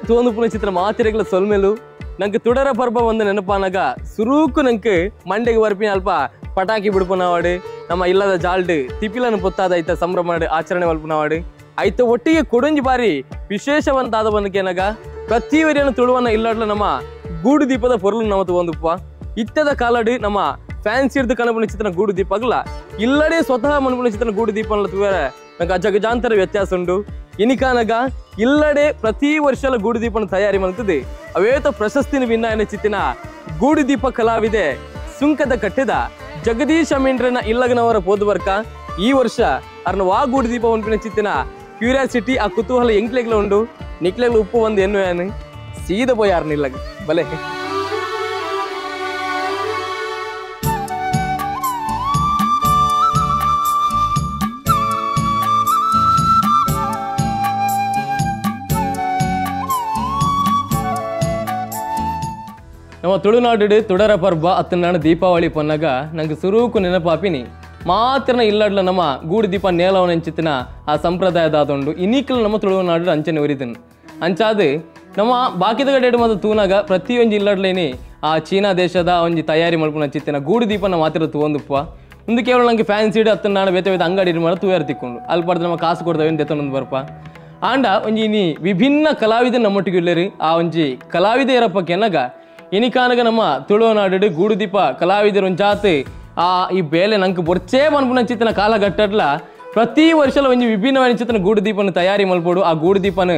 ತೋಂದು ಪುನ ಚಿತ್ರ ಮಾತಿರೆಗಳ ಸೊಲ್ಮೆಲು ನಂಗೆ ತುಡರ ಪರ್ಬ ಒಂದು ನೆನಪಾನಾಗ ಸುರೂಕು ನಂಗೆ ಮಂಡೆಗೆ ಬರ್ಪಿನ ಅಲ್ಪ ಪಟಾಕಿ ಬಿಡ್ಪುನವಾಡು ನಮ್ಮ ಇಲ್ಲದ ಜಾಲ್ಡು ತಿಪಿಲನ್ನು ಪೊತ್ತಾದ ಐತ ಸಂಭ್ರಮ ಆಚರಣೆ ಮಲ್ಪುನವಾಡು ಐತ ಒಟ್ಟಿಗೆ ಕೊಡೊಂಜಿ ಬಾರಿ ವಿಶೇಷವಂತಾದ ಬಂದಕೇನಾಗ ಪ್ರತಿ ವರಿಯನ್ನು ತುಳುವನ್ನ ಇಲ್ಲಾಡ್ಲ ನಮ್ಮ ಗೂಡು ದೀಪದ ಪೊರಲು ನಮ್ಮ ತಗೊಂದುಪ್ಪ ಇತ್ತದ ಕಾಲಡು ನಮ್ಮ ಫ್ಯಾನ್ಸಿ ಹಿಡಿದು ಕಣಪುನ ಚಿತ್ರ ಗೂಡು ದೀಪಗಲ ಇಲ್ಲಡೆ ಸ್ವತಃ ಮನ್ಪುನ ಚಿತ್ರ ಗೂಡು ದೀಪ ತೂವರೆ ನಂಗೆ ಅಜಗಜಾಂತರ ವ್ಯತ್ಯಾಸ ಉಂಡು ಇನಿಕಾನಗ ಇಲ್ಲಡೆ ಪ್ರತಿ ವರ್ಷಲ ಗೂಡು ದೀಪನ ತಯಾರಿ ಮಾಡ್ತದೆ ಅವೇತ ಪ್ರಶಸ್ತಿನ ವಿನ್ನಾಯನ ಚಿತ್ತಿನ ಗೂಡು ದೀಪ ಕಲಾವಿದೆ ಸುಂಕದ ಕಟ್ಟಿದ ಜಗದೀಶ್ ಅಮೀನ್ರನ ಇಲ್ಲಗನವರ ಪೋದುವರ್ಕ ಈ ವರ್ಷ ಅರ್ನ ವಾ ಗೂಡು ದೀಪ ಒನ್ಪಿನ ಚಿತ್ತಿನ ಕ್ಯೂರಿಯಾಸಿಟಿ ಆ ಕುತೂಹಲ ಎಂಕ್ಲೆಗ್ಲ ಉಂಡು ನಿಕ್ಲೆಗ್ಲ ಉಪ್ಪು ಒಂದು ಎನ್ನು ಏನು ಸೀದ ಪೋಯ್ ಅರ್ನ ಇಲ್ಲಗ ಬಲೆ ನಮ್ಮ ತುಳುನಾಡು ತುಡರ ಪರ್ಬ ಅತ್ತನಾಡು ದೀಪಾವಳಿ ಪೊನ್ನಗ ನಂಗೆ ಸುರೂಕು ನೆನಪಾಪಿನಿ ಮಾತ್ರನ ಇಲ್ಲಡ್ಲ ನಮ್ಮ ಗೂಡು ದೀಪ ನೇಲವನ ಅಂಚಿತ್ತಿನ ಆ ಸಂಪ್ರದಾಯದಾದೊಂಡು ಇನ್ನೀಕಲು ನಮ್ಮ ತುಳುನಾಡು ಅಂಚನೆ ಒರಿದನು ಅಂಚಾದು ನಮ್ಮ ಬಾಕಿದ ಕಡೆ ಮಾತ್ರ ತೂನಾಗ ಪ್ರತಿಯೊಂದು ಇಲ್ಲಡ್ಲೇನಿ ಆ ಚೀನಾ ದೇಶದ ಒಂಜಿ ತಯಾರಿ ಮಲ್ಪುನ ಅಂಚಿತ್ತಿನ ಗೂಡು ದೀಪನ ಮಾತ್ರ ತೂವೊಂದುಪ್ಪ ಒಂದು ಕೇವಲ ನಂಗೆ ಫ್ಯಾನ್ಸಿ ಇಡು ಅತ್ತನಾಡು ಬೇತೆ ಬೇತೆ ಅಂಗಡಿ ಮಾತ್ರ ತೂಯಾರು ತಿಕ್ಕೊಂಡು ಅಲ್ಲಿ ಪಡೆದು ನಮ್ಮ ಕಾಸು ಕೊಡ್ದವೇನು ದೆತ್ತೊಂದು ಬರ್ಪ ಆಂಡ ಒಂಜಿ ಇನಿ ವಿಭಿನ್ನ ಕಲಾವಿದ ನಮ್ಮೊಟ್ಟಿಗೆ ಇಲ್ಲರಿ ಆ ಒಂಜಿ ಕಲಾವಿದ ಇರಪ್ಪ ಎನ್ನಗ ಇನಿಕಾನಗ ನಮ್ಮ ತುಳುನಾಡು ಗೂಡುದೀಪ ಕಲಾವಿದರು ಒಂಜಾತ್ ಆ ಈ ಬೇಲೆ ನಂಗೆ ಬೊರ್ಚೇ ಮನ್ಪುನ ಚಿತ್ತನ ಕಾಲಘಟ್ಟಡ್ಲ ಪ್ರತಿ ವರ್ಷಲ ಒಂಜಿ ವಿಭಿನ್ನವಾದ ಚಿತ್ತನ ಗೂಡುದೀಪನ ತಯಾರಿ ಮಲ್ಪೋಡು ಆ ಗೂಡುದೀಪನ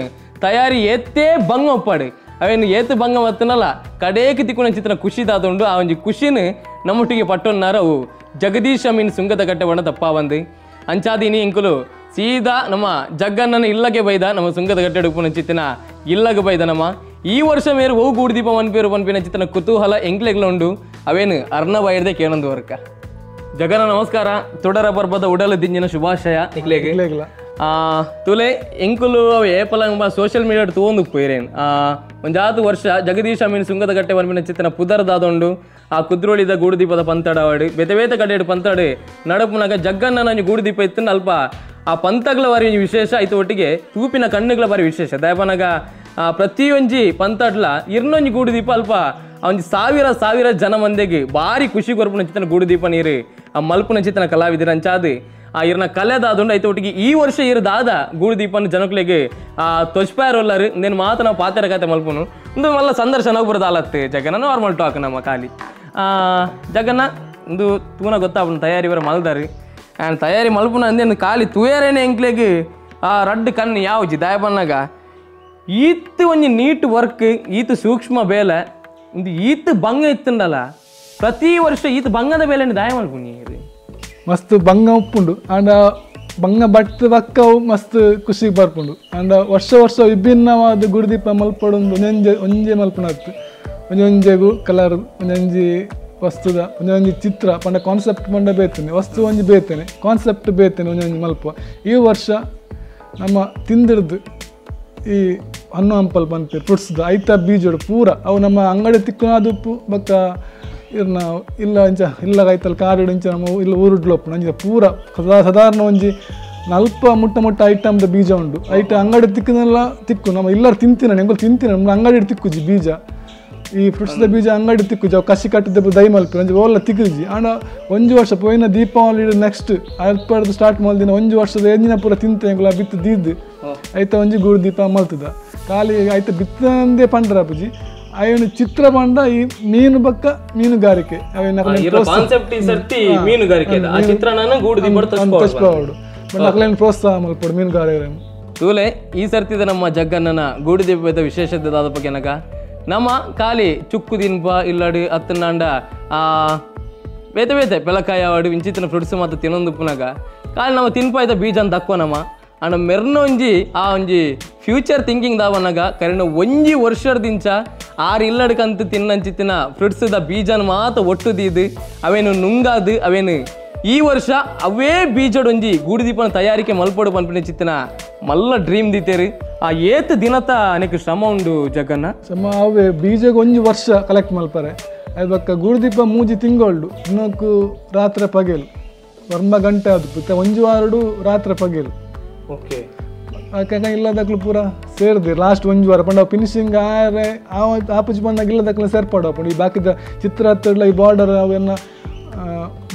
ತಯಾರಿ ಏತೇ ಬಂಗ ಒಪ್ಪಾಡು ಅವೇನು ಏತು ಬಂಗ ಮತ್ತನಲ್ಲ ಕಡೇಕ್ ತಿಕ್ಕುನ ಚಿತ್ತನ ಖುಷಿ ದಾದುಂಡು ಆ ಒಂಜಿ ಖುಷಿನ ನಮ್ಮೊಟ್ಟಿಗೆ ಪಟ್ಟೊನ್ನಾರ ಅವು ಜಗದೀಶ್ ಅಮೀನ್ ಸುಂಗದ ಕಟ್ಟೆ ತಪ್ಪ ಬಂದು ಅಂಚಾದಿನಿ ಇಂಕುಲು ಸೀದಾ ನಮ್ಮ ಜಗ್ಗಣ್ಣನ ಇಲ್ಲಗೆ ಬೈದ ನಮ್ಮ ಸುಂಗದ ಕಟ್ಟೆ ಉಪ್ಪುನ ಚಿತ್ತಿನ ಇಲ್ಲಗೆ ಬೈದ ನಮ್ಮ ಈ ವರ್ಷ ಮೇರು ಓ ಗೂಡು ದೀಪ ಮನ್ಪೇರು ಪನ್ಪಿನ ಚಿತ್ತನ ಕುತೂಹಲ ಎಂಕ್ಲೆಗ್ಲ ಉಂಡು ಅವೇನು ಅರ್ಣ ಬೈರ್ದೆ ಕೇಳೊಂದು ವರ್ಕ ಜಗನ ನಮಸ್ಕಾರ ತುಡರ ಪರ್ಬದ ಉಡಲ ದಿಂಜಿನ ಶುಭಾಶಯ ನಿಕ್ಲೆಗ್ ತುಲೆ ಎಂಕುಲು ಅವು ಏಪಲ ಸೋಷಿಯಲ್ ಮೀಡಿಯಾ ತೋಂದು ಪೋಯಿರೇನು ಒಂಜಾತು ವರ್ಷ ಜಗದೀಶ್ ಅಮೀನ್ ಸುಂಗದ ಕಟ್ಟೆ ಪನ್ಪಿನ ಚಿತ್ತನ ಪುದರ್ದಾದೊಂಡು ಆ ಕುದ್ರೋಳಿದ ಗೂಡುದೀಪದ ಪಂತಡವಾಡು ಬೇತೆ ಬೇತೆ ಕಡೆಡು ಪಂತಡು ನಡಪುನಾಗ ಜಗ್ಗನ್ನ ಗೂಡುದೀಪ ಇತ್ತು ಅಲ್ಪ ಆ ಪಂತಗಳ ಬಾರಿ ವಿಶೇಷ ಆಯ್ತು ಒಟ್ಟಿಗೆ ತೂಪಿನ ಕಣ್ಣುಗಳ ಬಾರಿ ವಿಶೇಷ ದಯಪನಾಗ ಪ್ರತಿಯೊಂಜಿ ಪಂತಡ್ಲ ಇರ್ನೊಂಜಿ ಗೂಡುದೀಪ ಅಲ್ಪ ಒಂಜಿ ಸಾವಿರ ಸಾವಿರ ಜನ ಮಂದಿಗೆ ಭಾರಿ ಖುಷಿ ಕೊರ್ಪುನ ಚಿತ್ತನ ಗೂಡುದೀಪ ನೀರು ಆ ಮಲ್ಪುನ ಚಿತ್ತನ ಕಲಾವಿದರ ಅಂಚಾದು ಆ ಇರ್ನ ಕಲೆದಾದುಂಡು ಐತೆ ಒಟ್ಟಿಗೆ ಈ ವರ್ಷ ಇರದಾದ ಗೂಡುದೀಪನ ಜನಕ್ಲೆಗೆ ಆ ತೊಚ್ಪಾರೊಲ್ಲರು నేను ಮಾತು ನಾವು ಪಾತೆರ ಕತೆ ಮಲ್ಪುನು ಒಂದು ಮಲ್ಲ ಸಂದರ್ಶನ ಬರೋದಾಲತ್ತೆ ಜಗನ ನಾರ್ಮಲ್ ಟಾಕ್ ನಮ್ಮ ಖಾಲಿ ಜಗನ್ನ ಒಂದು ತೂನ ಗೊತ್ತಾಪುನ ತಯಾರಿ ಬರ ಮಲ್ದಾರಿ ಆ್ಯಂಡ್ ತಯಾರಿ ಮಲ್ಪುನ ಅಂದೇನು ಖಾಲಿ ತೂಯರೇನೆ ಎಂಕ್ಲೆಗ್ ಆ ರಡ್ಡ್ ಕಣ್ಣು ಯಾವ್ಜಿ ದಯಪನ್ನಾಗ ಈತ್ ಒಂಜಿ ನೀಟ್ ವರ್ಕ್ ಈತ್ ಸೂಕ್ಷ್ಮ ಬೇಲೆ ಒಂದು ಈತ್ ಬಂಗ ಇತ್ತುಂಡಲ್ಲ ಪ್ರತಿ ವರ್ಷ ಈತ್ ಬಂಗದ ಬೇಲೆ ದಾಯ ಮಲ್ಪುನಿ ಮಸ್ತ್ ಬಂಗ ಉಪ್ಪುಂಡು ಆಂಡ ಬಂಗ ಬಟ್ ಬಕ್ಕವು ಮಸ್ತ್ ಖುಷಿ ಬರ್ಪುಂಡು ಆಂಡ ವರ್ಷ ವರ್ಷ ವಿಭಿನ್ನವಾದ ಗುಡುದೀಪ ಮಲ್ಪಡೊಂದು ಒಂಜೊಂಜೆ ಒಂಜೆ ಮಲ್ಪುನತ್ತು ಒಂಜೊಂಜೆಗು ಕಲರ್ ಒಂಜೊಂಜಿ ವಸ್ತುದ ಒಂಜೊಂಜಿ ಚಿತ್ರ ಪಂಡ ಕಾನ್ಸೆಪ್ಟ್ ಪಂಡ ಬೇತೇನೆ ವಸ್ತು ಒಂಜಿ ಬೇತೇನೆ ಕಾನ್ಸೆಪ್ಟ್ ಬೇತೇನೆ ಒಂಜೊಂಜಿ ಮಲ್ಪ ಈ ವರ್ಷ ನಮ್ಮ ತಿಂದಿರ್ದು ಈ ಹಣ್ಣು ಹಂಪಲ್ ಪನ್ಪೆ ಫ್ರೂಟ್ಸ್ದ ಐತ ಬೀಜೋಡು ಪೂರ ಅವು ನಮ್ಮ ಅಂಗಡಿ ತಿಕ್ಕುನಾದುಪ್ಪು ಬೊಕ್ಕ ಇರ್ನ ಇಲ್ಲ ಇಂಚ ಇಲ್ಲ ಐತಲ್ ಕಾರಿಡು ಇಂಚ ನಮ್ಮ ಇಲ್ಲ ಊರುಡ್ಲೊಪ್ಪು ಅಂಚ ಪೂರ ಸಾಧಾರಣ ಒಂಜಿ ನಲ್ಪ ಮುಟ್ಟ ಮುಟ್ಟ ಐಟಮ್ದ ಬೀಜ ಉಂಡು ಐಟ ಅಂಗಡಿ ತಿಕ್ಕುನೆಲ್ಲ ತಿಕ್ಕು ನಮ್ಮ ಇಲ್ಲರು ತಿಂತಿನ ಎಂಕುಲು ತಿಂತಿನ ನಮ್ಮ ಅಂಗಡಿ ತಿಕ್ಕುಜಿ ಬೀಜ ಈ ಫ್ರೂಟ್ಸ್ದ ಬೀಜ ಅಂಗಡಿ ತಿಕ್ಕುಜಿ ಅವು ಕಸಿ ಕಟ್ಟಿದ ದೈ ಮಲ್ಪಿ ಒಂಜಿ ಓಲ್ಲ ತಿಕ್ಕುಜಿ ಆಂಡ ಒಂಜಿ ವರ್ಷ ಪೋಯಿನ ದೀಪಾವಳಿ ನೆಕ್ಸ್ಟ್ ಅಲ್ಪಡ್ದು ಸ್ಟಾರ್ಟ್ ಮಲ್ದಿನ ಒಂಜಿ ವರ್ಷದ ಎಂಜಿನ ಪೂರ ತಿಂತ ಎಂಕುಲು ಬಿತ್ತು ದೀದ್ದು ಐತ ಒಂಜಿ ಗೂಡು ದೀಪ ಮಲ್ತದ ಖಾಲಿ ಐತ ಬಿತ್ತಂದೇ ಪಂಡ್ರ ಪೂಜಿ ಅಯ್ಯನು ಚಿತ್ರ ಪಂಡ ಈ ಮೀನು ಬಕ್ಕ ಮೀನುಗಾರಿಕೆ ಅಕ್ಲೇನು ಪ್ರೋತ್ಸಾಹ ಮಲ್ಪಡು ಮೀನುಗಾರರು ತೂಲೆ ಈ ಸರ್ತಿದ ನಮ್ಮ ಜಗ್ಗಣ್ಣನ ಗೂಡು ದೀಪದ ವಿಶೇಷತೆ ದಾದ ಬಗ್ಗೆ ನಮ್ಮ ಖಾಲಿ ಚುಕ್ಕು ದಿನ್ಪ ಇಲ್ಲಡು ಅತ್ತನಾಂಡ ಬೇತೆ ಬೇತೆ ಪೆಲಕಾಯ ವಾಡು ಇಂಚಿತ್ತಿನ ಫ್ರೂಟ್ಸ್ ಮಾತ್ರ ತಿನ್ನೊಂದು ಪುನಗ ಖಾಲಿ ನಮ್ಮ ತಿನ್ಪಾಯ್ದ ಬೀಜ ಅಂತ ದಕ್ಕೋ ನಮ್ಮ ಆಂಡ ಮೆರ್ನ ಒಂಜಿ ಆ ಒಂಜಿ ಫ್ಯೂಚರ್ ಥಿಂಕಿಂಗ್ ದಾವನಾಗ ಕರೆನ ಒಂಜಿ ವರ್ಷದಿಂಚ ಆರು ಇಲ್ಲಡ್ಕಂತ ತಿನ್ನಂಚಿತ್ತಿನ ಫ್ರೂಟ್ಸ್ದ ಬೀಜನ ಮಾತ್ರ ಒಟ್ಟು ದೀದು ಅವೇನು ನುಂಗಾದು ಅವೇನು ಈ ವರ್ಷ ಅವೇ ಬೀಜಡೊಂಜಿ ಗೂಡುದೀಪನ ತಯಾರಿಕೆ ಮಲ್ಪಡು ಪನ್ಪಿನ ಚಿತ್ತಿನ ಮಲ್ಲ ಡ್ರೀಮ್ ದೀತೇರು ಆ ಏತ್ ದಿನತ ಅನೇಕ ಶ್ರಮ ಉಂಡು ಜಗನ್ನ ಶ್ರಮ ಅವೇ ಬೀಜಗೆ ಒಂಜಿ ವರ್ಷ ಕಲೆಕ್ಟ್ ಮಲ್ಪರೆ ಅದು ಬೊಕ್ಕ ಗೂಡುದೀಪ ಮೂಜಿ ತಿಂಗಳು ದಿನಕ್ಕೂ ರಾತ್ರಿ ಪಗೆಲ್ ವರ್ಮ ಗಂಟೆ ಅದು ಒಂಜಿ ವಾರಡು ರಾತ್ರಿ ಪಗೆಲ್ ಓಕೆ ಇಲ್ಲದಕ್ಲು ಪೂರ ಸೇರಿದೆ ಲಾಸ್ಟ್ ಒಂಜಿ ವಾರ ಪಂಡ ಫಿನಿಶಿಂಗ್ ಆರೆ ಆಪುಜಿ ಪಂಡಾಗ ಇಲ್ಲದಕ್ಲು ಸೇರ್ಪಾಡು ಪಂಡ ಈ ಬಾಕಿದ ಚಿತ್ರ ಹತ್ತಿರಲ ಈ ಬಾರ್ಡರ್ ಅವೆಲ್ಲ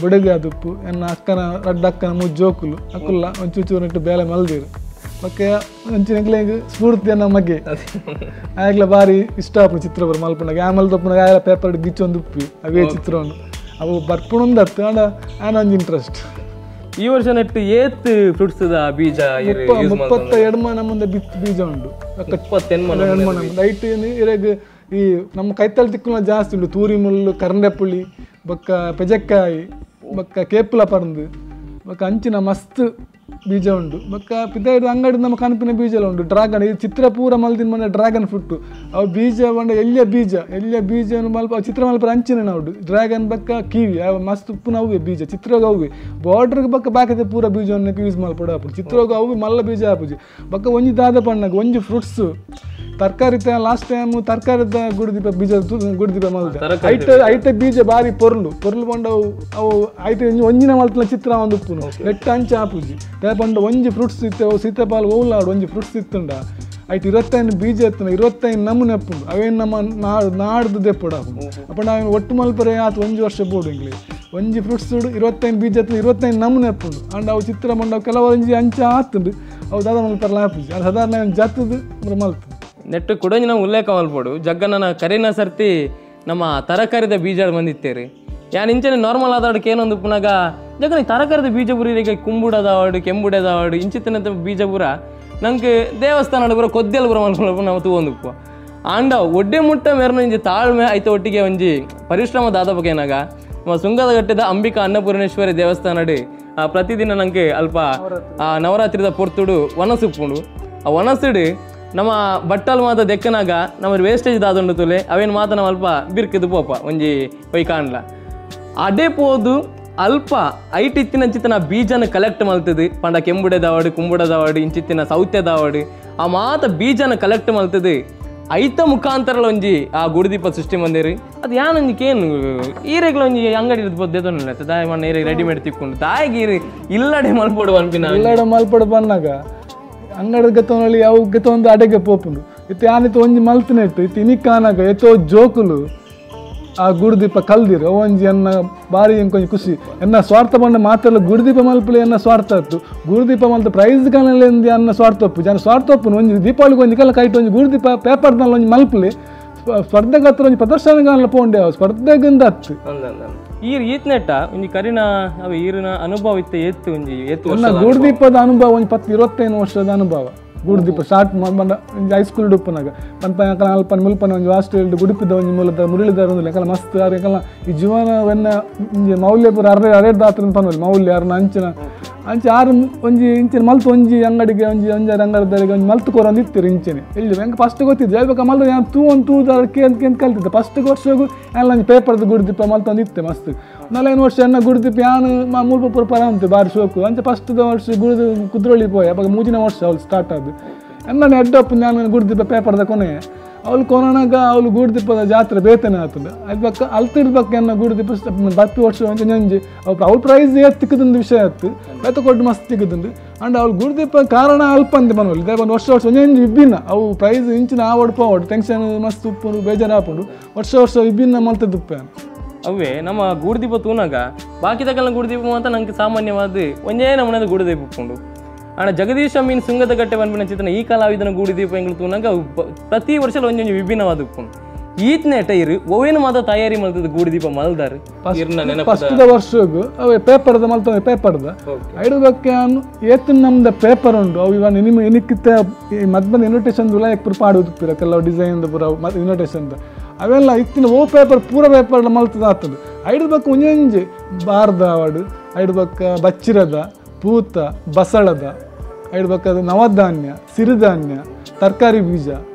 ಬುಡಗೆ ಅದುಪ್ಪು ಎನ್ನ ಅಕ್ಕನ ರಡ್ಡ ಅಕ್ಕನ ಮೂಜ್ ಜೋಕುಲು ಅಕ್ಕುಲ್ಲ ಒಂಚೂಚೂರು ನೆಟ್ಟು ಬೇಲೆ ಮಲ್ದಿರು ಬೊಕ್ಕ ಒಂಚಿನ ಸ್ಫೂರ್ತಿ ಮಗೆ ಆಯ್ಲ ಬಾರಿ ಇಷ್ಟ ಆಪುಂಡು ಚಿತ್ರ ಪೂರ ಮಲ್ಪುನಗ ಆಮೇಲೆ ತಪ್ಪುನಾಗ ಆಯ್ಲ ಪೇಪರ್ ಗಿಚ್ಚೊಂದು ಉಪ್ಪಿ ಅವೇ ಚಿತ್ರವನ್ನು ಅವು ಬರ್ಪುಣೊಂದು ಆಂಡ ಆನ ಒಂಜಿ ಇಂಟ್ರೆಸ್ಟ್. ಈ ವರ್ಷ ನೆಟ್ಟು ಏತ್ ಫ್ರೂಟ್ಸ್ the ಬೀಜ 32 ನಮ್ಮುಂದೆ ಬೀಜ ಉಂಡು 28 ಲೈಟ್ ಇರೆಗ್ ಈ ನಮ್ಮ ಕೈತಲ್ ತಿಕ್ಕುನ ಜಾಸ್ತಿ ಉಂಡು ತೂರಿ ಮುಳ್ಳು ಕರಂಡೆ ಪುಳಿ ಬೊಕ್ಕ ಪೆಜಕ್ಕಾಯಿ ಬೊಕ್ಕ ಕೇಪುಲ ಪರಂದು ಬೊಕ್ಕ ಅಂಚಿನ ಮಸ್ತ್ ಬೀಜ ಉಂಡು ಬೊಕ್ಕ ಪಿದಾಯ್ದ ಅಂಗಡಿ ನಮ್ಮ ಕನಪಿನ ಬೀಜ ಎಲ್ಲ ಉಂಡು ಡ್ರಾಗನ್ ಈ ಚಿತ್ರ ಪೂರ ಮಲ್ದಿನ ಮನೆ ಡ್ರಾಗನ್ ಫ್ರೂಟ್ ಅವು ಬೀಜ ಪಂಡ ಎಲ್ಲಿಯ ಬೀಜ ಎಲ್ಲಿಯ ಬೀಜ ಮಲ್ಪ ಚಿತ್ರ ಮಲ್ಪ ಅಂಚಿನ ಉಂಡು ಡ್ರಾಗನ್ ಬೊಕ್ಕ ಕಿವಿ ಅವು ಮಸ್ತ್ ಉಪ್ಪುನ ಅವುವೆ ಬೀಜ ಚಿತ್ರಗ ಅವುವೆ ಬಾರ್ಡ್ರಿಗೆ ಬೊಕ್ಕ ಬಾಕಿದ ಪೂರ ಬೀಜವನ್ನು ಯೂಸ್ ಮಲ್ಪಡ ಆಪುಂಡು ಚಿತ್ರಗ ಅವು ಮಲ್ಲ ಬೀಜ ಆಪುಜಿ ಬೊಕ್ಕ ಒಂಜಿ ದಾದ ಪಣ್ಣಾಗ ಒಂಜಿ ಫ್ರೂಟ್ಸ್ ತರಕಾರಿ ಲಾಸ್ಟ್ ಟೈಮ್ ತರಕಾರಿದ ಗುಡಿದೀಪ ಬೀಜ ಗುಡಿದೀಪ ಮಲ್ದ ಐಟ ಐಟ ಬೀಜ ಬಾರಿ ಪೊರ್ಲು ಪೊರ್ಲು ಪಂಡ ಅವು ಐಟ ಒಂಜಿನ ಮಲ್ತನ ಚಿತ್ರ ಒಂದು ಉಪ್ಪುನು ನೆಟ್ಟ ಅಂಚ ಆಪುಜಿ ಪಂಡ ಒಂಜಿ ಫ್ರೂಟ್ಸ್ ಇತ್ತು ಸೀತಾಫಲ ಓಲಾಡು ಒಂಜಿ ಫ್ರೂಟ್ಸ್ ಇತ್ತುಂಡ ಐಟ್ 25 ಬೀಜ ಎತ್ತುಂಡ 25 ನಮೂನೆ ಅಪ್ಪುಂಡು ಅವೇನು ನಮ್ಮ ನಾಡು ನಾಡ್ದು ದೆಪ್ಪುಡು ಆಪುಂಡು ಅಪ್ಪ ನಾವು ಒಟ್ಟು ಮಲ್ಪರೆ ಆತು ಒಂಜಿ ವರ್ಷ ಬೋಡು ಇಂಗ್ಲಿ ಒಂಜಿ ಫ್ರೂಟ್ಸ್ 25 ಬೀಜ ಎತ್ತುಂಡ 25 ನಮೂನೆ ಅಪ್ಪುಂಡು ಅಂಡ್ ಅವು ಚಿತ್ರ ಮಂಡ ಅವು ಕೆಲವು ಒಂಜಿ ಅಂಚ ಆತುಂಡು ಅವು ದಾದ ಮಲ್ಪರಲ ಆಪುಜಿ ಅದು ಸಾಧಾರಣ ಜತ್ತದು ಮಲ್ತು ನೆಟ್ಟು ಕುಡಂಜಿ ನಾವು ಉಲ್ಲೇಖ ಮಲ್ಪೋಡು ಜಗ್ಗನ ಕರಿನ ಸರ್ತಿ ನಮ್ಮ ತರಕಾರಿದ ಬೀಜ ಬಂದಿತ್ತೇರಿ ಯಾನ್ ಇಂಚನೆ ನಾರ್ಮಲ್ ಆದಾಡಕ್ಕೆ ಏನೊಂದು ಪುನಗ ಜಗ್ಗನ ತರಕಾರಿದ ಬೀಜ ಪೂರ ಈಗ ಕುಂಬುಡದವಾಡು ಕೆಂಬುಡದವಾಡು ಇಂಚಿತ್ತಿನ ಬೀಜ ಪೂರ ನಂಗೆ ದೇವಸ್ಥಾನ ಪೂರ ಕೊದ್ದೆಲ್ ಪೂರ ಮಲ್ಪು ನಾವು ತೂವೊಂದುಪ್ಪು ಆಂಡ ಒಡ್ಡೆ ಮುಟ್ಟ ಮೇರ್ನ ಒಂಜಿ ತಾಳ್ಮೆ ಐತ ಒಟ್ಟಿಗೆ ಒಂಜಿ ಪರಿಶ್ರಮ ದಾದಪಕ ಏನಾಗ ನಮ್ಮ ಸುಂಗದಗಟ್ಟದ ಅಂಬಿಕಾ ಅನ್ನಪೂರ್ಣೇಶ್ವರಿ ದೇವಸ್ಥಾನಡು ಪ್ರತಿದಿನ ನಂಗೆ ಅಲ್ಪ ನವರಾತ್ರಿದ ಪೊರ್ತುಡು ವನಸುಪ್ಪುಂಡು ಆ ವನಸುಡು ನಮ್ಮ ಬಟ್ಟಲ್ ಮಾತ ದೆಕ್ಕನಾಗ ನಮ್ಮ ವೇಸ್ಟೇಜ್ ದಾದುಂಡು ತುಲೆ ಅವೇನು ಮಾತ ನಾವು ಅಲ್ಪ ಬಿರ್ಕಿದು ಪೋಪ ಒಂಜಿ ಪೊಯ್ ಕಾಣ್ಲ ಅದೇ ಪೋದು ಅಲ್ಪ ಐಟ್ ಇತ್ತಿನ ಬೀಜನ ಕಲೆಕ್ಟ್ ಮಲ್ತದು ಪಂಡ ಕೆಂಬುಡೆದವಾಡು ಕುಂಬುಡದವಾಡು ಇಂಚಿತ್ತಿನ ಸೌತ್ಯದವಾಡು ಆ ಮಾತ ಬೀಜನ ಕಲೆಕ್ಟ್ ಮಲ್ತದು ಐತ ಮುಖಾಂತರ ಒಂಜಿ ಆ ಗುಡಿದೀಪ ಸೃಷ್ಟಿ ಮಂದಿರಿ ಅದು ಯಾನೊಂಜಿ ಕೇನು ಈರೆಗ್ಲ ಒಂಜಿ ಅಂಗಡಿ ಇರ್ಬೋದು ತಾಯಿ ಮಣ್ಣ ಈರೆಗೆ ರೆಡಿಮೇಡ್ ತಿಕ್ಕೊಂಡು ತಾಯಿಗೆ ಈರು ಇಲ್ಲಡೆ ಮಲ್ಪೊಡು ಅನ್ಪಿನ ಇಲ್ಲಡೆ ಮಲ್ಪೊಡು ಬನ್ನಾಗ ಅಂಗಡಿ ಗತವನಲ್ಲಿ ಅವು ಗತವೊಂದು ಅಡೆಗೆ ಪೋಪುಂಡು ಇತ್ತು ಯಾನಿತ್ತು ಒಂಜಿ ಮಲ್ತನೆಟ್ಟು ಇತ್ತು ಇನಿಕಾನಾಗ ಎತ್ತೋ ಜೋಕುಲು ಆ ಗುರುದೀಪ ಕಲ್ದಿರು ಒಂಜಿ ಎನ್ನ ಬಾರಿ ಎಂಕೊಂಜಿ ಖುಷಿ ಎನ್ನ ಸ್ವಾರ್ಥ ಬಂದ ಮಾತೆಲ್ಲ ಗುರುದೀಪ ಮಲ್ಪಲೆ ಎನ್ನ ಸ್ವಾರ್ಥ ಇತ್ತು ಗುರುದೀಪ ಮಲ್ತ ಪ್ರೈಸ್ ಕಾಣಲಿ ಅನ್ನ ಸ್ವಾರ್ಥ ಒಪ್ಪು ಜನ ಸ್ವಾರ್ಥ ಒಪ್ಪುನು ಒಂಜಿ ದೀಪಾವಳಿಗೆ ಒಂಜಿ ಕಲ್ಲ ಕೈಟ್ ಒಂಜಿ ಗುರುದೀಪ ಪೇಪರ್ನಲ್ಲಿ ಒಂಜಿ ಮಲ್ಪಲೆ ಸ್ಪರ್ಧೆಗೆ ಹತ್ರ ಒಂಜಿ ಪ್ರದರ್ಶನ ಪೋಂಡೆ ಸ್ಪರ್ಧೆಗಿಂದ ಹತ್ತು ಈ ಈತ್ನೆಟ್ಟ ಒಂಜಿ ಕರಿನ ಅವು ಈರಿನ ಅನುಭವ ಇತ್ತು ಏತ್ತು ಒಂಜಿ ಏತ್ತು ಗುರುದೀಪದ ಅನುಭವ ಒಂಜಿ 10-25 ವರ್ಷದ ಅನುಭವ ಗುರುದೀಪ ಸ್ಟಾರ್ಟ್ ಬಂದ ಒಂಜಿ ಹೈಸ್ಕೂಲ್ ಉಪ್ಪನಾಗ ಪನ್ಪ ಅಲ್ಪ ಮುಲ್ಪನ ಒಂಜಿ ಹಾಸ್ಟೆಲ್ ಗುಡುಪಿದ ಒಂಜಿ ಮೂಲದ ಮುರಳಿದಾರ ಒಂದು ಎಂಕಲ ಮಸ್ತ್ ಆರು ಎಂಕಲ ಈ ಜೀವನವನ್ನ ಒಂಜಿ ಮೌಲ್ಯ ಪೂರ ಅರೆ ಅರೆಡ್ದ ಆತ್ರ ಪನ್ವಲ್ಲಿ ಮೌಲ್ಯ ಅರ್ನ ಅಂಚಿನ ಅಂಚೆ ಆರು ಒಂಜಿ ಇಂಚಿನ ಮಲ್ತು ಒಂಜಿ ಅಂಗಡಿಗೆ ಒಂಜಿ ಒಂಜಾರು ಅಂಗಡಿದವರಿಗೆ ಒಂಜಿ ಮಲ್ತು ಕೋರ ಒಂದು ಇತ್ತಿರು ಇಂಚೆನೆ ಇಲ್ಲಿ ಹೆಂಗೆ ಫಸ್ಟ್ ಗೊತ್ತಿದ್ದು ಹೇಳ್ಬೇಕು ಮಲ್ತು ನಾನು ತೂ ಒಂದು ತೂದಾರ ಕೇಂತ ಕೇಂತ ಕಲ್ತಿದ್ದೆ ಫಸ್ಟ್ ವರ್ಷಗೂ ಎಲ್ಲ ಒಂಜಿ ಪೇಪರ್ದು ಗುರುದೀಪ ಮಲ್ತು ಒಂದು ಇತ್ತೆ ಮಸ್ತ್ 4 ವರ್ಷ ಎನ್ನ ಗುರುದೀಪ ಯಾನು ಮೂಲ್ಪ ಪೂರ ಪರ ಉಂಟು ಬಾರಿ ಶೋಕು ಅಂಚೆ ಫಸ್ಟ್ ವರ್ಷ ಗುರುದು ಕುದ್ರೊಳ್ಳಿ ಪೋಯ್ ಅವಾಗ 3ನೇ ವರ್ಷ ಅವಳು ಸ್ಟಾರ್ಟ್ ಆದ್ದು ಎನ್ನ ಎಡ್ಡಪ್ಪ ನಾನು ಗುರುದೀಪ ಪೇಪರ್ದ ಕೊನೆ ಅವಳು ಕೊನನಾಗ ಅವಳು ಗುರುದೀಪದ ಜಾತ್ರೆ ಬೇತನೆ ಆಗ್ತದೆ ಅದು ಬಕ್ಕ ಅಲ್ತಿಡ್ಬೇಕು ಎನ್ನ ಗುರುದೀಪ 10 ವರ್ಷ ಒಂಜಿ ಅವ್ಳು ಅವಳ ಪ್ರೈಸ್ ತಿಕ್ಕದೊಂದು ವಿಷಯ ಆಯ್ತು ಬೇತ ಕೊಟ್ಟು ಮಸ್ತ್ ತಿಕ್ಕದುಂಡು ಅಂಡ್ ಅವಳು ಗುರುದೀಪ ಕಾರಣ ಅಲ್ಪ ಅಂದೆ ಬನ್ವಲ್ಲಿ ಇದೇ ಒಂದು ವರ್ಷ ವರ್ಷ ಒಂಜಿ ವಿಭಿನ್ನ ಅವು ಪ್ರೈಸ್ ಇಂಚಿನ ಆವಡ್ ಪೋವಡ್ ಟೆನ್ಷನ್ ಮಸ್ತ್ ಉಪ್ಪುಂಡು ಬೇಜಾರು ಆಪುಂಡು ವರ್ಷ ವರ್ಷ ವಿಭಿನ್ನ ಮಲ್ತದುಪ್ಪೆ ಅವೇ ನಮ್ಮ ಗೂಡುದೀಪ ತೂನಾಗ ಬಾಕಿದಕಲ್ಲ ಗುರುದೀಪ ಅಂತ ನಂಗೆ ಸಾಮಾನ್ಯವಾದ ಒಂದೇ ನಮೂನದ ಗೂಡುದೀಪ ಉಪ್ಪುಂಡು ಆಂಡ ಜಗದೀಶ ಮೀನ್ ಸುಂಗದಗಟ್ಟೆ ಪನ್ಪಿನ ಚಿತ್ರನ ಈ ಕಲಾವಿದನ ಗೂಡುದೀಪ ಎಂಗ್ಲು ತೂನಾಗ ಪ್ರತಿ ವರ್ಷ ಒಂಜೊಂಜಿ ವಿಭಿನ್ನವಾದ ಉಪ್ಪುಂಡು ಈತ್ನೇಟ ಇರು ಒವೇನು ಮಾತ ತಯಾರಿ ಮಲ್ತದ ಗೂಡುದೀಪ ಮಲ್ದಾರು ಫಸ್ಟ್ ವರ್ಷಗೂ ಅವೇ ಪೇಪರ್ದ ಮಲ್ತ ಪೇಪರ್ದ ಐಡುಗಕ್ಕೆ ಏತಿನ ನಮ್ದ ಪೇಪರ್ ಉಂಡು ಅವು ಇವಾಗ ನಿಮ್ಮ ಎನಿಕ್ಕಿತ್ತ ಈ ಮದ್ಬಂದ ಇನ್ವಿಟೇಷನ್ ಪೂರ ಪಾಡುದು ಕೆಲವು ಡಿಸೈನ್ ಪೂರ ಇನ್ವಿಟೇಷನ್ ಅವೆಲ್ಲ ಇತ್ತಿನ ಓ ಪೇಪರ್ ಪೂರ ಪೇಪರ್ ಮಲ್ತದ ಆಗ್ತದೆ ಐಡುಬಕ್ಕ ಒಂಜೊಂಜಿ ಬಾರ್ದ ಅವಡು ಐಡುಬಕ್ಕ ಬಚ್ಚಿರದ ಪೂತ ಬಸಳದ ಐಡುಬಕ್ಕ ನವಧಾನ್ಯ ಸಿರಿಧಾನ್ಯ ತರಕಾರಿ ಬೀಜ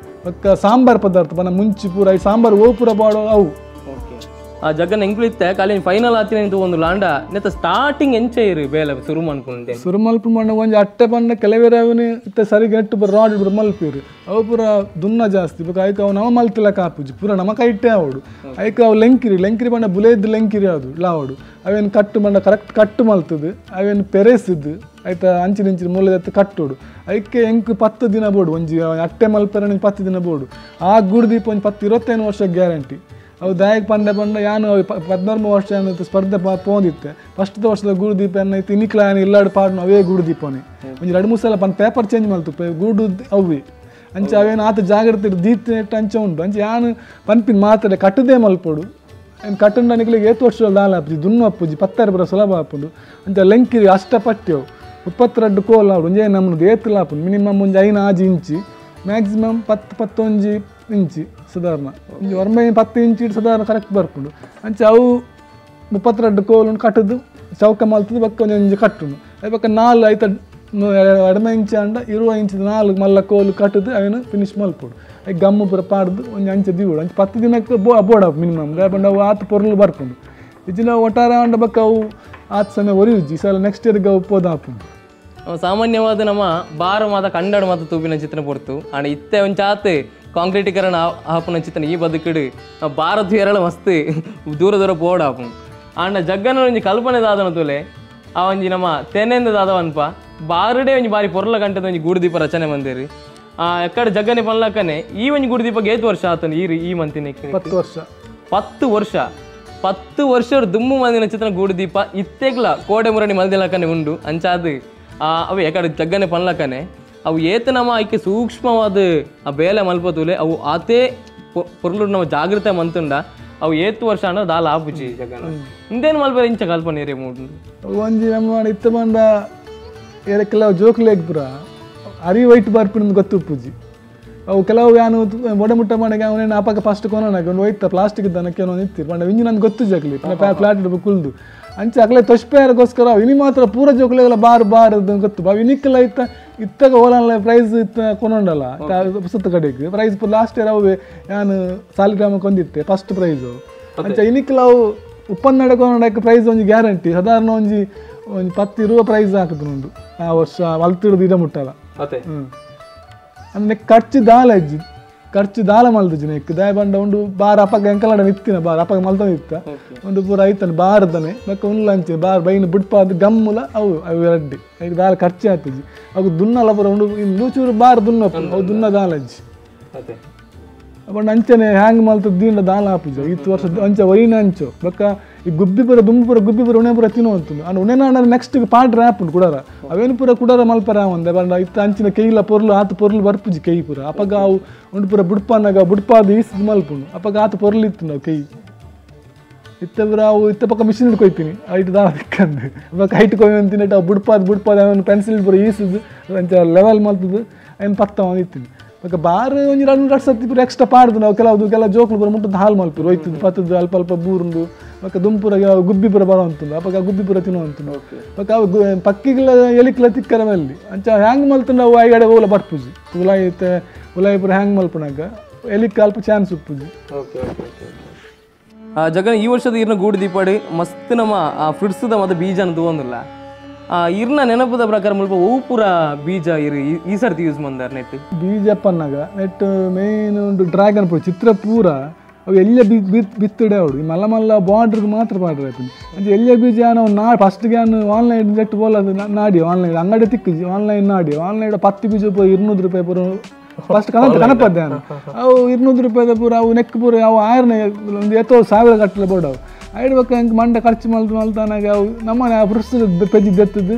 ಬಕ್ಕ ಸಾಂಬಾರ್ ಪದಾರ್ಥ ಬನ್ನ ಮುಂಚಿ ಪೂರ I sambar ಓ ಪೂರ ಬಾಡೋ ಅವು ಆ ಜಗನ್ ಎಂಕ್ಲಿತ್ತೆ ಕಾಲಿ ಫೈನಲ್ ಆತಿನ ಒಂದು ಲಾಂಡ ನೆತ್ತ ಸ್ಟಾರ್ಟಿಂಗ್ ಎಂಚೆ ಇರು ಬೇಲೆ ಸುರು ಮನ್ಪುಂಡೆ ಸುರು ಮಲ್ಪು ಮಣ್ಣ ಒಂಜಿ ಅಟ್ಟೆ ಬಣ್ಣ ಕೆಲವೇರ ಅವನು ಇತ್ತ ಸರಿಗೆ ನೆಟ್ಟು ಪೂರ ರಾಡ್ ಪೂರ ಮಲ್ಪಿರು ಅವು ಪೂರ ದುನ್ನ ಜಾಸ್ತಿ ಬೊಕ ಐಕ್ ಅವು ನಮ ಮಲ್ತಿಲ್ಲ ಕಾಪುಜಿ ಪೂರ ನಮ ಕೈಟೆ ಅವಡು ಐಕ್ ಅವು ಲೆಂಕಿರಿ ಲೆಂಕಿರಿ ಬಣ್ಣ ಬುಲೇದ್ ಲೆಂಕಿರಿ ಅದು ಲಾವಡು ಅವೇನು ಕಟ್ಟು ಬಣ್ಣ ಕರೆಕ್ಟ್ ಕಟ್ಟು ಮಲ್ತದು ಅವೇನು ಪೆರೆಸಿದ್ದು ಐತ ಅಂಚಿನ ಇಂಚಿನ ಮೂಲೆದತ್ತು ಕಟ್ಟೋಡು ಐಕೆ ಎಂಕ್ 10 ದಿನ ಬೋಡು ಒಂಜಿ ಅಟ್ಟೆ ಮಲ್ಪೆರ 10 ದಿನ ಬೋಡು ಆ ಗುಡುದೀಪ ಒಂಜಿ 10 25 ವರ್ಷ ಗ್ಯಾರಂಟಿ ಅವು ದಾಯಕ್ ಪಂಡ ಪಂಡ ಯಾನು 14 ವರ್ಷ ಅನ್ನೋದು ಸ್ಪರ್ಧೆ ಪೋಂದಿತ್ತೆ ಫಸ್ಟ್ ವರ್ಷದ ಗುರುದೀಪ ಅನ್ನೈತಿ ಇನ್ನಿಕ್ಲ ಇಲ್ಲಾಡು ಪಾಡ್ನು ಅವೇ ಗುರುದೀಪನೇ ಒಂಜಿ 2-3 ಸಲ ಪಂಡ ಪೇಪರ್ ಚೇಂಜ್ ಮಲ್ತು ಗೂಡು ಅವೇ ಅಂಚೆ ಅವೇನು ಆತ ಜಾಗ್ರತೆ ದೀತ್ ಅಂಚೆ ಉಂಟು ಅಂಚೆ ಯಾನು ಪನ್ಪಿನ ಮಾತ್ರ ಕಟ್ಟದೇ ಮಲ್ಪೋಡು ಏನು ಕಟ್ಟಂಡ ನಿಕ್ಲಿಗೆ ಏತು ವರ್ಷ ದಾಲ ಆಪುಜಿ ದುನ್ನು ಅಪ್ಪುಜಿ 10 ಬರ ಸುಲಭ ಆಪುಂಡು ಅಂಚೆ ಲೆಂಕಿರಿ ಅಷ್ಟಪಟ್ಯವು 32 ಕೋಲ ಒಂಜೇ ನಮ್ಮದು ಏತುಲ ಆಪುಂಡು ಮಿನಿಮಮ್ ಒಂಜಿ 5 ಇಂಚಿ ಮ್ಯಾಕ್ಸಿಮಮ್ 10 11 ಇಂಚಿ ಸಾಧಾರಣ ಒಂಜಿ ಒರ್ಮೆ 10 ಇಂಚಿ ಸಾಧಾರಣ ಕರೆಕ್ಟ್ ಬರ್ಪುಂಡು ಅಂಚೆ ಅವು 32 ಕೋಲು ಕಟ್ಟದು ಚೌಕ ಮಲ್ತದು ಬೊಕ್ಕ ಒಂಜಿ ಕಟ್ಟುಂಡು ಅವು ಬೊಕ್ಕ 4 ಐತ 2 ಇಂಚಿ ಅಂಡ 20 ಇಂಚಿ 4 ಮಲ್ಲ ಕೋಲು ಕಟ್ಟದು ಅವೇನು ಫಿನಿಶ್ ಮಲ್ಪೊಡು ಐಕ್ ಗಮ್ಮು ಪೂರ ಪಾಡ್ದು ಒಂಜಿ ಅಂಚೆ ದಿವಡು ಅಂಚೆ 10 ದಿನಕ್ಕೆ ಬೋಡ ಮಿನಿಮಮ್ ದಾಯೆ ಅವು ಆತ್ ಪೊರ್ಲು ಬರ್ಪುಂಡು ಇಜ್ಜಿನ ಒಟ್ಟಾರೆ ಅಂಡ ಬೊಕ್ಕ ಅವು ಆತ್ ಸಮಯ ಒರಿಯುಜಿ ಈ ಸಲ ನೆಕ್ಸ್ಟ್ ಇಯರ್ಗೆ ಅವು ಪೋದಾಪುಂಡು. ಸಾಮಾನ್ಯವಾದ ನಮ್ಮ ಬಾರ ಮಾತ ಕಂಡಡ ಮಾತ ತೂಪಿನ ಚಿತ್ರ ಪೊರ್ತು ಅಂಡ್ ಇತ್ತೆ ಒಂಚಾತ್ ಕಾಂಕ್ರೀಟೀಕರಣ ಆಪುನ ಚಿತ್ರನ ಈ ಬದುಕಿಡು ಭಾರತ ಎರಳ ಮಸ್ತ್ ದೂರ ದೂರ ಪೋಡಾಪು ಆಂಡ ಜಗ್ಗನ ಒಂಜಿ ಕಲ್ಪನೆ ದಾದನ ತೂಲೆ ಆ ಒಂಜಿ ನಮ್ಮ ತೆನೆಂದ ದಾದವನ್ಪ ಬಾರುಡೆ ಒಂಜಿ ಬಾರಿ ಪೊರ್ಲ ಗಂಟದ ಒಂಜಿ ಗೂಡುದೀಪ ರಚನೆ ಮಂದಿರಿ ಆ ಎಕ್ಕಡೆ ಜಗ್ಗನೆ ಪನ್ಲಕ್ಕನೆ ಈ ಒಂಜಿ ಗೂಡುದೀಪ ಏತ್ ವರ್ಷ ಆತನ ಈ ಈ ಮಂತಿನ 10 ವರ್ಷ 10 ವರ್ಷ 10 ವರ್ಷ ದುಮ್ಮು ಮಂದಿನ ಚಿತ್ರ ಗೂಡುದೀಪ ಇತ್ತೆಗ್ಲ ಕೋಡೆ ಮುರಣಿ ಮಲ್ದಿಲಕ್ಕನೆ ಉಂಡು ಅಂಚಾದ್ ಅವು ಎಕಡೆ ಜಗ್ಗನೆ ಪನ್ಲಕ್ಕನೆ ಅವು ಏತ ನಮ್ಮ ಐಕೆ ಸೂಕ್ಷ್ಮವಾದ ಆ ಬೇಲೆ ಮಲ್ಪತೂಲೆ ಅವು ಆತೇ ಪೊರ್ಲು ನಮ್ಮ ಜಾಗೃತೆ ಮಂತುಂಡ ಅವು ಏತು ವರ್ಷ ಅಂಡ ದಾಲ ಆಪುಜಿ ಜಗ್ಗನ ಇಂದೇನು ಮಲ್ಪೆ ಇಂಚ ಕಲ್ಪನೆ ರೇ ಮೂಡು ಒಂಜಿ ನಮ್ಮ ಇತ್ತ ಬಂದ ಏರೆ ಕೆಲವು ಜೋಕ್ಲೇಗ್ ಪುರ ಅರಿ ವೈಟ್ ಬರ್ಪಿನ ಗೊತ್ತು ಉಪ್ಪುಜಿ ಅವು ಕೆಲವು ಯಾನು ಒಡೆ ಮುಟ್ಟ ಮಾಡಕ್ಕೆ ಅವನೇನು ಅಪಕ ಫಸ್ಟ್ ಕೊನೋನಾಗ ಒಂದು ಒಯ್ತ ಪ್ಲಾಸ್ಟಿಕ್ ದನಕ್ಕೆ ಏನೋ ನಿಂತಿರು ಪಂಡ ಇಂಜಿನ್ ನಂಗೆ ಗೊತ್ತು ಜಗ್ಲಿ ಫ್ಲಾಟ್ ಕುಲ್ದು ಅಂಚೆ ಅಗಲೇ ತೊಷ್ಪೇರಗೋಸ್ಕರ ಇನಿ ಮಾತ್ರ ಪೂರ ಜೋಕುಲೆಗಳ ಬಾರ್ ಬಾರ್ ಗೊತ್ತು ಬಾವು ಇನಿಕ್ಕೆಲ್ಲ ಇತ್ತ ಇತ್ತಾಗ ಓಲನ್ಲ ಪ್ರೈಸ್ ಇತ್ತ ಕೊನೊಂಡಲ್ಲ ಪುಸ್ತಕ ಕಡೆಗೆ prize last year ಅವು ನಾನು ಸಾಲಿಗ್ರಾಮಕ್ಕೆ ಹೊಂದಿತ್ತೆ ಫಸ್ಟ್ ಪ್ರೈಸು ಅಂಚೆ ಇನಿಕ್ಕೆಲ್ಲ ಅವು ಉಪ್ಪನ್ನಡ ಕೊನೊಂಡಕ್ಕೆ ಪ್ರೈಸ್ ಒಂಜಿ ಗ್ಯಾರಂಟಿ ಸಾಧಾರಣ ಒಂಜಿ ಒಂಜಿ 10 ಇರುವ ಪ್ರೈಸ್ ಹಾಕುದು ಉಂಡು ಆ ವರ್ಷ ಅಲ್ತಿಡ್ದು ಇದ ಮುಟ್ಟಲ್ಲ. ಹ್ಞೂ ಅಂದ್ರೆ ಖರ್ಚು ದಾಲ ಇಜ್ಜಿ ಖರ್ಚು ದಾಲ ಮಲ್ದುಜಿ ನೆಕ್ ದಾಯ ಬಂಡ ಉಂಡು ಬಾರ್ ಅಪ್ಪಗ ಎಂಕಲಡ ನಿತ್ತಿನ ಬಾರ್ ಅಪ್ಪಗ ಮಲ್ತನ ಇತ್ತ ಒಂದು ಪೂರ ಐತನ ಬಾರ್ದನೆ ಬೊಕ್ಕ ಉಂಡ್ಲಂಚೆ ಬಾರ್ ಬೈನ್ ಬುಡ್ಪಾದ್ ಗಮ್ಮುಲ ಅವು ಅವು ರಡ್ಡಿ ಐಕ್ ದಾಲ ಖರ್ಚು ಆತುಜಿ ಅವು ದುನ್ನಲ ಪೂರ ಉಂಡು ನೂಚೂರು ಬಾರ್ ದುನ್ನ ಅವು ದುನ್ನ ದಾಲ ಅಜ್ಜಿ ಬಣ್ಣ ಅಂಚನೆ ಹ್ಯಾಂಗ್ ಮಲ್ತದ ದೀಂಡ ದಾಲ ಆಪುಜಿ ಇತ್ತು ವರ್ಷ ಅಂಚೆ ವೈನ ಅಂಚು ಬೊಕ್ಕ ಈ ಗುಬ್ಬಿ ಪೂರ ದುಂಬು ಪೂರ ಗುಬ್ಬಿ ಪೂರ ಉಣೆ ಪೂರ ತಿನ್ನುವಂತುಂಡು ಅಂಡ್ ಉಣೆ ನೆಕ್ಸ್ಟ್ ಪಾಡ್ರೆ ಆಪುಂಡು ಕುಡಾರ ಅವೇನು ಪೂರ ಕುಡಾರ ಮಲ್ಪರ ಒಂದೆ ಬಂಡ ಇತ್ತ ಅಂಚಿನ ಕೈಲ ಪೊರ್ಲು ಆತ ಪೊರ್ಲು ಬರ್ಪುಜಿ ಕೈ ಪೂರ ಅಪಗ ಅವು ಉಂಡು ಪೂರ ಬುಡ್ಪನ್ನಾಗ ಬುಡ್ಪಾದ ಈಸಿದ್ ಮಲ್ಪುಂಡು ಅಪಗ ಆತ ಪೊರ್ಲು ಇತ್ತು ನಾವು ಕೈ ಇತ್ತ ಪೂರ ಅವು ಇತ್ತ ಪಕ್ಕ ಮಿಷಿನ್ ಕೊಯ್ತೀನಿ ಐಟ್ ದಾಲ ತಿಕ್ಕಂದು ಅವಾಗ ಹೈಟ್ ಕೊಯ್ ತಿನ್ನಟ್ಟು ಅವು ಬುಡ್ಪಾದ ಬುಡ್ಪಾದ ಅವನು ಪೆನ್ಸಿಲ್ ಪೂರ ಈಸಿದ್ ಅಂಚ ಲೆವೆಲ್ ಮಲ್ತದ್ದು ಅವನು ಪತ್ತ ಇತ್ತೀನಿ ಬೊಕ್ಕ ಬಾರ್ ಒಂಜಿ ರಡ್ಡ್ ರಡ್ಡ್ ಸರ್ತಿ ಪೂರ ಎಕ್ಸ್ಟ್ರಾ ಪಾಡ್ದು ನಾವು ಕೆಲವು ಕೆಲವು ಜೋಕುಲು ಪೂರ ಮುಟ್ಟದ ಹಾಲು ಮಲ್ಪುರು ಒಯ್ತದ್ದು ಪತ್ತದ್ದು ಅಲ್ಪ ಅಲ್ಪ ಬೂರುಂಡು ಬೊಕ್ಕ ದುಂಪುರ ಗುಬ್ಬಿ ಪೂರ ಬರುವಂತುಂಡು ಅಪಗ ಗುಬ್ಬಿ ಪೂರ ತಿನ್ನುವಂತುಂಡು ಬೊಕ್ಕ ಅವು ಪಕ್ಕಿಗ್ಲ ಎಲಿಕ್ಲ ತಿಕ್ಕರ ಮಲ್ಲಿ ಅಂಚ ಹ್ಯಾಂಗ್ ಮಲ್ತುಂಡು ಅವು ಐಗಡೆ ಓಲ ಬರ್ಪುಜಿ ಉಲಾಯಿ ಉಲಾಯಿ ಪೂರ ಹ್ಯಾಂಗ್ ಮಲ್ಪುನಾಗ ಎಲಿಕ್ ಅಲ್ಪ ಚಾನ್ಸ್ ಉಪ್ಪುಜಿ. ಜಗನ್ ಈ ವರ್ಷದ ಇರ್ನ ಗೂಡು ದೀಪಾಡಿ ಮಸ್ತ್ ನಮ್ಮ ಆ ಫ್ರೂಟ್ಸ್ದ ಮತ್ತು ಬೀಜನ ತಗೊಂಡಿಲ್ಲ ಇರ್ನ ನೆನಪದ ಪ್ರಕಾರ ಮುಲ್ಪ ಅವು ಪೂರ ಬೀಜ ಇರು ಈ ಸರ್ತಿ ಯೂಸ್ ಮಂದಾರ ನೆಟ್ ಬೀಜ ಪನ್ನಾಗ ನೆಟ್ ಮೇನ್ ಉಂಡು ಡ್ರ್ಯಾಗನ್ ಫ್ರೂಟ್ ಚಿತ್ರ ಪೂರ ಅವು ಎಲ್ಲ ಬಿತ್ತುಡೆ ಅವಡು ಈ ಮಲ್ಲ ಮಲ್ಲ ಬಾರ್ಡ್ರಿಗೆ ಮಾತ್ರ ಪಾಡ್ರೆ ಆಯ್ತು ಅಂಚೆ ಎಲ್ಲ ಬೀಜ ನಾವು ನಾ ಫಸ್ಟ್ಗೆ ನಾನು ಆನ್ಲೈನ್ ನೆಟ್ ಬೋಲದು ನಾಡಿ ಆನ್ಲೈನ್ ಅಂಗಡಿ ತಿಕ್ಕುಜಿ ಆನ್ಲೈನ್ ನಾಡಿ ಆನ್ಲೈನ್ 10 ಬೀಜ ಪೂರ 200 ರೂಪಾಯಿ ಪೂರ ಫಸ್ಟ್ ಕಣಪದ್ದೆ ನಾನು ಅವು 200 ರೂಪಾಯಿದ ಪೂರ ಅವು ನೆಕ್ ಪೂರ ಅವು ಆಯರ್ನ ಒಂದು ಎತ್ತೋ ಸಾವಿರ ಗಟ್ಟಲೆ ಬೋಡವು ಐಡ್ಬೇಕು ಹೆಂಗೆ ಮಂಡೆ ಖರ್ಚು ಮಲ್ತು ಮಲ್ತಾನಾಗ ಅವು ನಮ್ಮನೆ ಆ ಫ್ರೂಟ್ಸ್ ಪೆಜ್ಜಿ ದೆತ್ತದ್ದು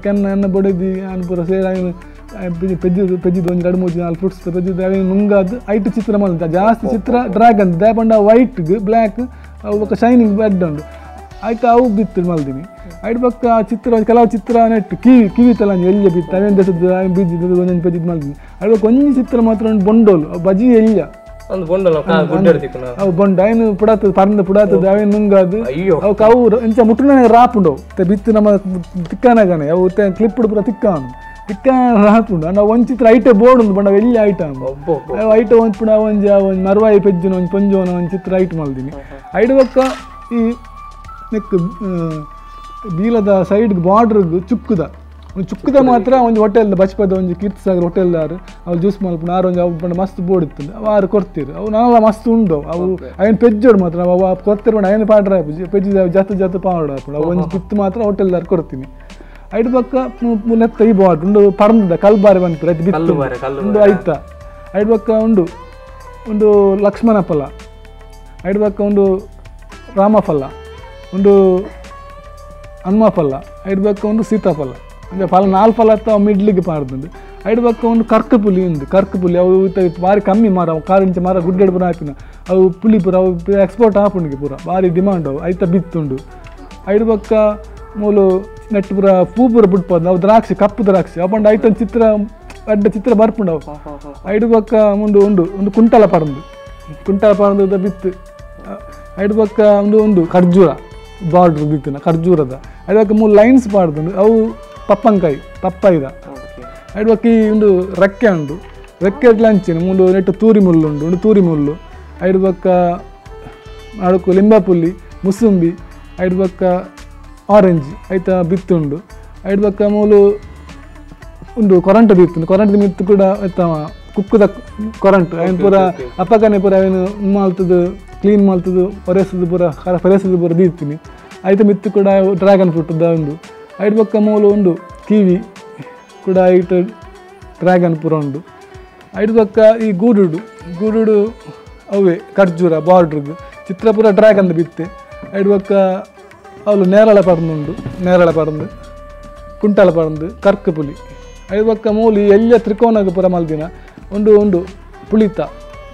ಕೆನ್ನ ಎನ್ನ ಬೊಡೆದಿ ಅನ್ ಪೂರ ಸೇರಿ ಪೆಜ್ಜಿದ್ದು ಪೆಜ್ಜಿದ್ದು ಒಂದು 2 3 4 ಫ್ರೂಟ್ಸ್ ಪೆಜ್ಜಿದ್ದು ಅವೇನು ನುಂಗಾದು ಐಟ್ ಚಿತ್ರ ಮಲ್ತ ಜಾಸ್ತಿ ಚಿತ್ರ ಡ್ರ್ಯಾಗನ್ ದಾಯಪಂಡ ವೈಟ್ಗೆ ಬ್ಲ್ಯಾಕ್ ಅವು ಬೊಕ್ಕ ಶೈನಿಂಗ್ ಬೆಡ್ ಉಂಡು ಆಯ್ತು ಅವು ಬಿತ್ತು ಮಲ್ದಿನಿ ಐಟ್ ಬೊಕ್ಕ ಆ ಚಿತ್ರ ಕೆಲವು ಚಿತ್ರ ನೆಟ್ಟು ಕಿವಿ ಕಿವಿ ತಲ ಎಲ್ಲಿ ಬಿತ್ತು ಅವೇನು ದೆತ್ತದ್ದು ಅವೇನು ಬಿದ್ದಿದ್ದು ಒಂದೊಂದು ಪೆಜ್ಜಿದ್ದು ಮಲ್ದಿನಿ ಐಟ್ ಒಂಜಿ ಚಿತ್ರ ಮಾತ್ರ ಉಂಟು ಬೊಂಡೋಲು ಬಜಿ ಎಲ್ಲಿಯ ಒಂದು ಬೊಂಡಲ ಅವು ಬೊಂಡ ಅಯ್ನು ಪುಡಾತದ ಪರಂದ ಪುಡಾತದ ಅವೇನು ನುಂಗಾದು ಅವಕ್ಕೆ ಅವು ಇಂಚ ಮುಟ್ಟುನ ರಾಪುಂಡು ಬಿತ್ತು ನಮ್ಮ ತಿಕ್ಕನಾಗನೆ ಅವು ಕ್ಲಿಪ್ ಪೂರ ತಿಕ್ಕಾನು ತಿಕ್ಕ ರಾಪುಂಡು ನಾವು ಒಂಜಿ ಚಿತ್ರ ಐಟೆ ಬೋರ್ಡ್ ಉಂಡು ಬಣ್ಣ ಎಲ್ಲಿ ಐಟ ಅವು ಐಟೆ ಒಂದು ಪುಡ ಒಂಜಿ ಒಂಜಿ ಮರವಾಯಿ ಪೆಜ್ಜುನ ಒಂಜಿ ಪೊಂಜೋನ ಒಂಜಿ ಚಿತ್ರ ಐಟ್ ಮಲ್ದಿನಿ ಐಟ್ ಬೊಕ್ಕ ಈ ನೆಕ್ ಬೀಲದ ಸೈಡ್ಗೆ ಬಾರ್ಡ್ರಿಗೆ ಚುಕ್ಕುದ ಒಂದು ಚುಕ್ಕುದ ಮಾತ್ರ ಒಂದು ಹೋಟೆಲ್ ಬಚ್ಪದ ಒಂಜಿ ಕೀರ್ತಿ ಸಾಗರ್ ಹೋಟೆಲ್ದಾರು ಅವು ಜ್ಯೂಸ್ ಮಲ್ಪುಂಡು ಆರು ಒಂಜಿ ಅವು ಪಂಡ ಮಸ್ತ್ ಬೋರ್ಡ್ ಇತ್ತು ಅವು ಆರು ಕೊಡ್ತೀರು ಅವು ನಾನೆಲ್ಲ ಮಸ್ತ್ ಉಂಡು ಅವು ಅವೇನು ಪೆಜ್ಜೋಡು ಮಾತ್ರ ಅವು ಕೊಡ್ತಿರು ಅವೇನು ಪಾಡ್ರ ಆಪುಜಿ ಪೆಜ್ಜಿ ಜಾತ ಜಾತ ಪಾವಡ ಆಪುಂಡು ಅವು ಒಂಜಿ ಕಿತ್ತು ಮಾತ್ರ ಹೋಟೆಲ್ದಾರು ಕೊಡ್ತೀನಿ. ಐದು ಪಕ್ಕ ನೆತ್ತ ಈ ಬಾರ್ಡರ್ ಉಂಡು ಪರಂದ ಕಲ್ಬಾರಿ ಬಂತು ಐತೆ ಬಿತ್ತು ಉಂಡು ಐತ ಐದು ಪಕ್ಕ ಉಂಡು ಒಂದು ಲಕ್ಷ್ಮಣ ಫಲ ಐದು ಪಕ್ಕ ಒಂದು ರಾಮಫಲ ಉಂಡು ಹನುಮ ಫಲ ಐದು ಪಕ್ಕ ಒಂದು ಸೀತಾಫಲ ಅಂದರೆ ಫಲ ನಾಲ್ಕು ಫಲ ಅಥವಾ ಮಿಡ್ಲಿಗೆ ಪಾಡ್ದುಂಡು ಐದು ಪಕ್ಕ ಒಂದು ಕರ್ಕ ಪುಲಿ ಉಂಡು ಕರ್ಕ ಪುಲಿ ಅವು ಭಾರಿ ಕಮ್ಮಿ ಮರ ಅವು ಕಾರಿಂಚ ಮರ ಗುಡ್ಡೆಡ್ ಪೂರ ಹಾಕಿನ ಅವು ಪುಲಿ ಪೂರ ಅವು ಎಕ್ಸ್ಪೋರ್ಟ್ ಆಪುಂಡಿಗೆ ಪೂರ ಭಾರಿ ಡಿಮಾಂಡ್ ಅವು ಐತ ಬಿತ್ತುಂಡು ಐದು ಪಕ್ಕ ಮೂಲು ನೆಟ್ ಪೂರ ಪೂ ಪೂರ ಬಿಡ್ಪೋದು ಅವು ದ್ರಾಕ್ಷಿ ಕಪ್ಪು ದ್ರಾಕ್ಷಿ ಅವು ಪಂಡ ಐತ ಚಿತ್ರ ಅಡ್ಡ ಚಿತ್ರ ಬರ್ಪುಂಡು ಅವು ಐದು ಪಕ್ಕ ಉಂಡು ಉಂಡು ಒಂದು ಕುಂಟಲ ಪರಂದು ಕುಂಟಲ ಪರಂದು ಬಿತ್ತು ಐದು ಪಕ್ಕ ಒಂದು ಒಂದು ಖರ್ಜೂರ ಬಾರ್ಡ್ರ್ ಬಿತ್ತಿನ ಖರ್ಜೂರದ ಐದು ಪಕ್ಕ ಮೂರು ಲೈನ್ಸ್ ಪಾಡ್ದುಂಡು ಅವು ಪಪ್ಪಂಕಾಯಿ ಪಪ್ಪಾಯಿದ ಐದು ಪಕ್ಕ ಈ ಒಂದು ರೆಕ್ಕೆ ಉಂಡು ರೆಕ್ಕೆ ಅಂಚಿನ ಮುಂಡು ನೆಟ್ಟು ತೂರಿ ಮುಳ್ಳು ಉಂಡು ಉಂಡು ತೂರಿ ಮುಳ್ಳು ಐದು ಪಕ್ಕ ನಡುಕು ಲಿಂಬಾಪುಲ್ಲಿ ಮುಸುಂಬಿ ಐದು ಪಕ್ಕ ಆರೆಂಜ್ ಐತ ಬಿತ್ತುಂಡು ಐದು ಪಕ್ಕ ಮೂಲು ಉಂಡು ಕೊರಂಟ ಬಿತ್ತುಂಡು ಕೊರಂಟದ ಮಿತ್ತು ಕೂಡ ಐತ ಕುಕ್ಕುದ ಕೊರಂಟು ಐನ್ ಪೂರ ಅಪ್ಪಕನೆ ಪೂರ ಏನು ಮಾಲ್ತದು ಕ್ಲೀನ್ ಮಾಲ್ತದು ಒರೆಸದು ಪೂರ ಪರೆಸದು ಪೂರ ದೀರ್ತೀನಿ ಐತ ಮಿತ್ತು ಕೂಡ ಡ್ರ್ಯಾಗನ್ ಫ್ರೂಟ್ ಉಂಡು ಐದು ಪಕ್ಕ ಮೂಲು ಉಂಡು ಕಿವಿ ಕೂಡ ಐಟ್ ಡ್ರ್ಯಾಗನ್ ಪೂರ ಉಂಡು ಐದು ಪಕ್ಕ ಈ ಗೂಡುಡು ಗೂಡುಡು ಅವೇ ಖರ್ಜೂರ ಬಾರ್ಡ್ರದ್ದು ಚಿತ್ರಪುರ ಡ್ರ್ಯಾಗನ್ ಬಿತ್ತೆ ಐದು ಪಕ್ಕ ಅವಳು ನೇರಳ ಪರಂದು ಉಂಡು ನೇರಳ ಪರಂದು ಕುಂಟಲ ಪರಂದು ಕರ್ಕ ಪುಲಿ ಐದು ಪಕ್ಕ ಮೂಲಿ ಎಲ್ಲ ತ್ರಿಕೋನಗ ಪೂರ ಮಲ್ದಿನ ಉಂಡು ಉಂಡು ಪುಳಿತ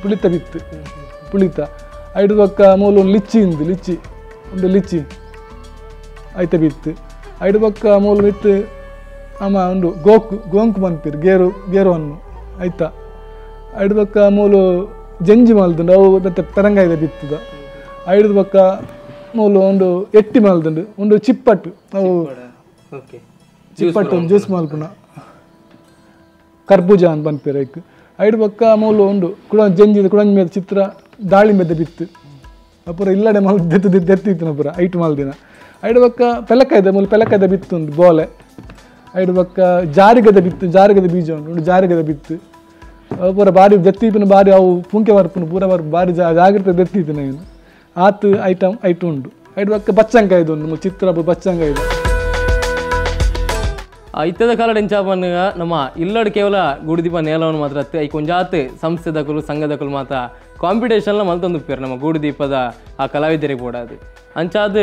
ಪುಳಿತ ಬಿತ್ತು ಪುಳಿತ ಐದು ಪಕ್ಕ ಮೂಲು ಒಂದು ಲಿಚ್ಚಿ ಇಂದು ಲಿಚ್ಚಿ ಉಂಡು ಲಿಚ್ಚಿ ಐತ ಬಿತ್ತು ಐದು ಪಕ್ಕ ಮೂಲು ಬಿತ್ತು ಆಮ ಉಂಡು ಗೋಕು ಗೋಂಕು ಮನ್ಪಿರು ಗೇರು ಗೇರು ಹಣ್ಣು ಆಯ್ತಾ ಐದು ಪಕ್ಕ ಮೂಲು ಜಂಜಿ ಮಲ್ದುಂಡು ಅವು ಮತ್ತೆ ಪೆರಂಗಾಯಿದ ಬಿತ್ತದ ಐದು ಪಕ್ಕ ಮೂಲು ಒಂದು ಎಟ್ಟಿ ಮಲ್ದುಂಡು ಒಂದು ಚಿಪ್ಪಟ್ಟು ಅವು ಚಿಪ್ಪಟ್ಟು ಒಂದು ಜ್ಯೂಸ್ ಮಲ್ಪುನ ಕರ್ಬೂಜ ಅಂತ ಪನ್ಪೇರು ಐಕ್ ಐದು ಪಕ್ಕ ಮೂಲು ಉಂಡು ಕುಡ ಜಂಜಿದ ಕುಡಂಜಿ ಮೇಲೆ ಚಿತ್ರ ದಾಳಿಂಬೆದ ಬಿತ್ತು ಅಪುರ ಇಲ್ಲಡೆ ಮಲ್ ದೆತ್ತು ದೆತ್ತಿತ್ತು ಪೂರ ಐಟು ಮಲ್ದಿನ ಐದು ಪಕ್ಕ ಪೆಲಕಾಯ್ದ ಮೂಲು ಪೆಲಕಾಯ್ದ ಬಿತ್ತು ಉಂಡು ಬೋಲೆ ಐದು ಪಕ್ಕ ಜಾರಿಗದ ಬಿತ್ತು ಜಾರಿಗದ ಬೀಜ ಉಂಟು ಉಂಡು ಜಾರಿಗದ ಬಿತ್ತು ಪೂರ ಬಾರಿ ದೆತ್ತಿಪಿನ ಬಾರಿ ಅವು ಪುಂಕೆ ಬರ್ಪುನ ಪೂರ ಬರ್ಪು ಬಾರಿ ಜಾಗ್ರತೆ ದೆತ್ತಿತ್ತು ನಾನು ಆತು ಐಟಮ್ ಐಟು ಉಂಡು ಐದು ಪಕ್ಕ ಬಚ್ಚಂಕಾಯ್ದು ಉಂಡು ಚಿತ್ರ ಬಚ್ಚಂಕಾಯ್ದು. ಇತ್ತದ ಕಾಲಡ್ ಎಂಚಾಪನ್ನುಗ ನಮ್ಮ ಇಲ್ಲಡ್ ಕೇವಲ ಗೂಡುದೀಪ ನೇಲವನ್ನು ಮಾತ್ರ ಅತ್ತೆ ಈ ಕೊಂಜಾತ್ ಸಂಸ್ಥೆದಕುಲು ಸಂಘದಕುಲು ಮಾತ್ರ ಕಾಂಪಿಟೇಷನ್ಲ ಮಲ್ತೊಂದುಪ್ಪೇರು ನಮ್ಮ ಗೂಡುದೀಪದ ಆ ಕಲಾವಿದರಿಗೆ ಕೂಡ ಅದು ಅಂಚಾದ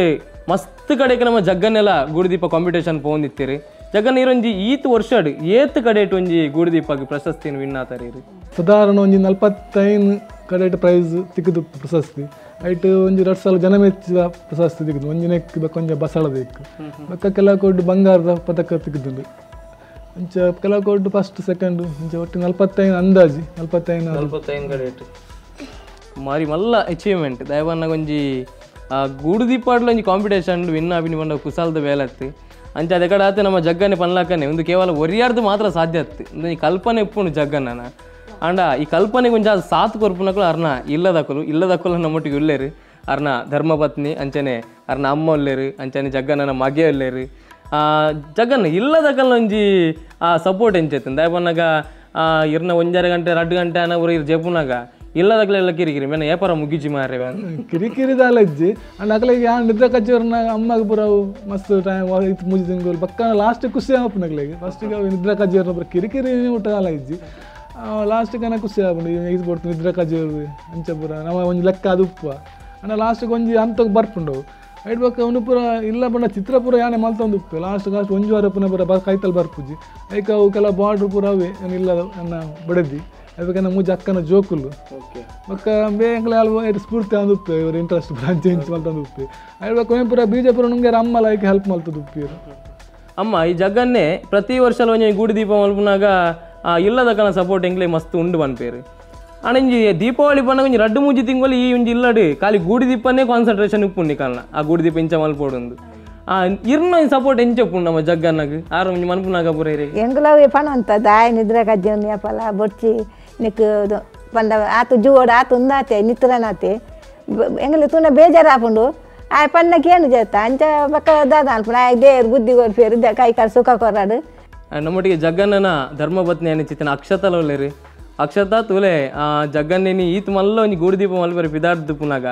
ಮಸ್ತ್ ಕಡೆಗೆ ನಮ್ಮ ಜಗ್ಗನ್ನೆಲ್ಲ ಗೂಡುದೀಪ ಕಾಂಪಿಟೇಷನ್ ಪೋಂದಿತ್ತೀರಿ ಜಗ್ಗನ್ ಈರೊಂಜಿ ಈತ್ ವರ್ಷಡ್ ಏತ್ ಕಡೆಟ್ ಒಂಜಿ ಗೂಡುದೀಪಗೆ ಪ್ರಶಸ್ತಿನ ವಿನ್ ಆತಾರೀ ಸಾಧಾರಣ ಒಂಜಿ 45 ಕಡೆಟ್ ಪ್ರೈಸ್ ತಿಕ್ಕದು ಪ್ರಶಸ್ತಿ ಐಟ್ ಒಂಜಿ 2 ಸಲ ಜನ ಮೆಚ್ಚಿದ ಪ್ರಶಸ್ತಿ ತಿಕ್ಕದು ಒಂಜಿ ನೆಕ್ ಕೊಂಚ ಬಸಳ ಬೇಕು ಬೊಕ್ಕ ಕೆಲವು ಕೊಡ್ಡು ಬಂಗಾರದ ಪದಕ ತಿಕ್ಕದುಂಡು ಅಂಚ ಕೆಲವು ಕೊಡ್ಡು ಫಸ್ಟ್ ಸೆಕೆಂಡ್ ಅಂಚ ಒಟ್ಟು 45 ಅಂದಾಜಿ 45 ಕಡೆಟ್ ಮಾರಿ ಮಲ್ಲ ಅಚೀವ್ಮೆಂಟ್ ದಯವನ್ನ ಒಂಜಿ ಗೂಡುದೀಪಾಡ್ಲ ಒಂಜಿ ಕಾಂಪಿಟೇಷನ್ ವಿನ್ ಆಪಿನಿ ಪಂಡ ಕುಸಾಲ್ದ ಬೇಲತ್ತು ಅಂಚ ಅದೇ ಕಡೆ ಆತ ನಮ್ಮ ಜಗ್ಗನೆ ಪನ್ಲಾಕನೆ ಒಂದು ಕೇವಲ ಒರಿಯಾರ್ದು ಮಾತ್ರ ಸಾಧ್ಯ ಅತ್ತು ಒಂದು ಈ ಕಲ್ಪನೆ ಇಪ್ಪುಂಡು ಜಗ್ಗನ್ನ ಅಂಡ ಈ ಕಲ್ಪನೆ ಕೊಂಚ ಸಾತ್ ಕೊರ್ಪುನಕಲು ಅರ್ನ ಇಲ್ಲದಕಲು ಇಲ್ಲದಕ್ಕಲು ನಮ್ಮೊಟ್ಟಿಗೆ ಉಲ್ಲೇರು ಅರ್ನ ಧರ್ಮಪತ್ನಿ ಅಂಚನೆ ಅರ್ನ ಅಮ್ಮ ಉಲ್ಲೇರು ಅಂಚನೆ ಜಗ್ಗನ ಮಗೆ ಉಲ್ಲೇರು ಜಗ್ಗನ ಇಲ್ಲದಕಲ್ ಒಂಜಿ ಆ ಸಪೋರ್ಟ್ ಎಂಚೈತಂದು ದಯ ಪನ್ನಾಗ ಇರ್ನ 1.5 ಗಂಟೆ 2 ಗಂಟೆ ಅನ್ನ ಊರು ಇರ್ ಜೆಪುನಾಗ ಇಲ್ಲದಕ್ಲೆಲ್ಲ ಕಿರಿಕಿರಿ ಮೇನ ಏಪರ ಮುಗಿಜಿ ಮಾರ್ರೆ ಕಿರಿಕಿರಿದಾಲ ಇಜ್ಜಿ ಅಂಡ್ ಅಕಲೆಗೆ ಯಾನ್ ನಿದ್ರೆ ಕಚ್ಚೋರ್ನ ಅಮ್ಮಗ ಪೂರ ಮಸ್ತ್ ಟೈಮ್ ಇತ್ತು ಮುಜಿ ತಿಂಗಳು ಪಕ್ಕ ಲಾಸ್ಟ್ ಖುಷಿ ಆಪುನಕ್ಲೆಗೆ ಫಸ್ಟಿಗೆ ನಿದ್ರೆ ಕಜ್ಜಿಯವ್ರನ್ನ ಪೂರ ಕಿರಿಕಿರಿ ಊಟ ಇಜ್ಜಿ ಲಾಸ್ಟ್ ಕನ ಖುಷಿ ಆಪುಂಡು ಇದು ಕೊಡ್ತು ನಿದ್ರೆ ಕಜ್ಜಿಯವ್ರು ಅಂಚ ಪೂರ ನಮ್ಮ ಒಂಜಿ ಲೆಕ್ಕ ಅದು ಉಪ್ಪು ಅಂಡ ಲಾಸ್ಟಿಗೆ ಒಂಜಿ ಅಂತಕ್ಕೆ ಬರ್ಪುಂಡು ಐಟ್ ಬೊಕ್ಕ ಅವನು ಪೂರ ಇಲ್ಲ ಪಂಡ ಚಿತ್ರ ಪೂರ ಯಾನೆ ಮಲ್ತೊಂದು ಉಪ್ಪು ಲಾಸ್ಟ್ ಲಾಸ್ಟ್ ಒಂಜಿ ವಾರ ಪುನಃ ಪೂರ ಕೈತಲ್ ಬರ್ಪುಜಿ ಐಕ ಅವು ಕೆಲ ಬಾರ್ಡ್ರ್ ಪೂರ ಅವೇ ಇಲ್ಲ ನನ್ನ ಬಡದಿ ಅದಕ್ಕೆ ಮೂಜಿ ಅಕ್ಕನ ಜೋಕುಲು ಬೊಕ್ಕ ಬೇಂಗ್ಲ ಅಲ್ಪ ಸ್ಫೂರ್ತಿ ಅಂದು ಉಪ್ಪು ಇವರು ಇಂಟ್ರೆಸ್ಟ್ ಪೂರ ಚೇಂಜ್ ಮಲ್ತೊಂದು ಉಪ್ಪು ಐಟ್ ಬೊಕ್ಕ ಪೂರ ಬೀಜಪುರ ನುಂಗೇರ ಅಮ್ಮಲ ಐಕೆ ಹೆಲ್ಪ್ ಮಲ್ತದ ಉಪ್ಪಿರು. ಅಮ್ಮ ಈ ಜಗ್ಗನ್ನೇ ಪ್ರತಿ ವರ್ಷ ಒಂಜಿ ಗೂಡು ದೀಪ ಮಲ್ಪುನಾಗ ಇಲ್ಲದಕ್ಕನ ಸಪೋರ್ಟ್ ಎಂಗ್ಲೆ ಮಸ್ತ್ ಉಂಡು ಪನ್ಪೇರು ಆಂಡ ಇಂಜಿ ದೀಪಾವಳಿ ಪನ್ನಗ ಒಂಜಿ 2-3 ತಿಂಗಳು ಈ ಒಂಜಿ ಇಲ್ಲಡು ಖಾಲಿ ಗೂಡು ದೀಪನೇ ಕಾನ್ಸಂಟ್ರೇಷನ್ ಉಪ್ಪುಂಡು ಕಾರಣ ಆ ಗೂಡು ದೀಪ ಇಂಚ ಮಲ್ಪೋಡುಂದು ಇರ್ನ ಸಪೋರ್ಟ್ ಎಂಚ ಉಪ್ಪುಂಡು ನಮ್ಮ ಜಗ್ಗನ್ನಾಗ ಆರು ಒಂಜಿ ಮನ್ಪುನಾಗ ಪೂರ ಇರೆ ಎಂಗ್ಲವೇ ಪಣಂತ ದಾಯ ನಿದ್ರೆ ಕಜ್ಜಿ ಪಲ ಬೊಡ್ಚಿ ನಿಕ್ ಪಂಡ ಆತು ಜುವೋಡು ಆತು ಉಂದಾತೆ ನಿತ್ರನಾತೆ ಎಂಗ್ಲೆ ತೂನ ಬೇಜಾರಾಪುಂಡು ಆ ಪಣ್ಣ ಕೇನು ಜೇತ ಅಂಚ ಬಕ್ಕ ದಾದ ಅನ್ಪುಣ ದೇವ್ರು ಬುದ್ಧಿ ಕೊರ್ಪೇರು ಕೈ ಕಾಲು ಸುಖ ಕೊರಾಡು. ನಮ್ಮೊಟ್ಟಿಗೆ ಜಗ್ಗಣ್ಣನ ಧರ್ಮಪತ್ನಿ ಅನಿಚಿತನ ಅಕ್ಷತಲ ಉಲ್ಲೇರು ಅಕ್ಷತಾ ತೂಲೆ ಜಗ್ಗನ್ನೇನಿ ಈತ್ ಮಲ್ಲ ಒಂಜಿ ಗೂಡುದೀಪ ಮಲ್ಪರೆ ಪಿದಾರ್ದು ಪುನಾಗ